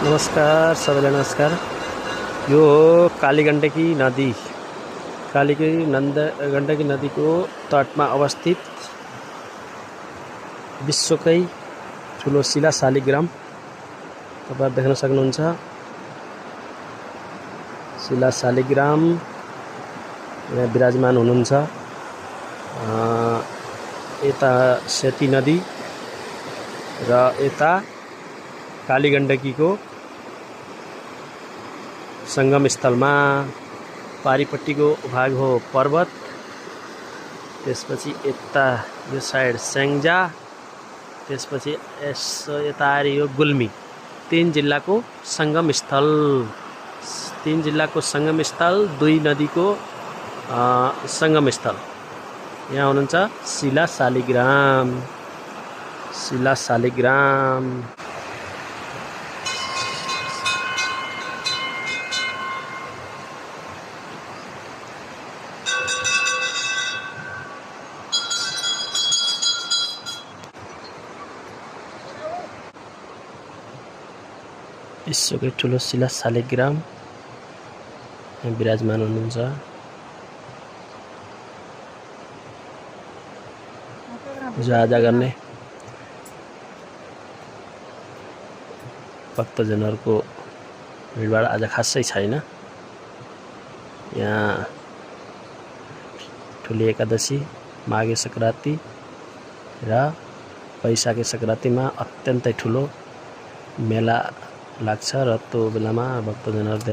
नमस्कार सबैलाई नमस्कार। यो हो कालीगण्डकी नदी। गण्डकी नदीको तटमा अवस्थित विश्वकै ठुलो शिला शालिग्राम तपाईहरु देख्न सक्नुहुन्छ। शिला शालिग्राम यहाँ विराजमान हुनुहुन्छ। यता सेती नदी र यता कालीगण्डकीको संगम स्थलमा पारिपट्टिको भाग हो पर्वत, त्यसपछि यता यो साइड स्याङ्जा, त्यसपछि यता यो गुल्मी। तीन जिल्लाको संगम स्थल, दुई नदीको संगम स्थल। यहाँ हुनुहुन्छ शिला शालिग्राम। विश्वकै ठुलो शिला शालिग्राम यहाँ विराजमान हुनुहुन्छ। पूजा गर्ने भक्तजनहरूको भिडभाड आज खासै छैन। यहाँ ठुली एकादशी, माघे संक्रान्ति र वैशाखे संक्रान्तिमा अत्यन्तै ठुलो मेला लाग्छ र त्यो बेलामा भक्तजनहरू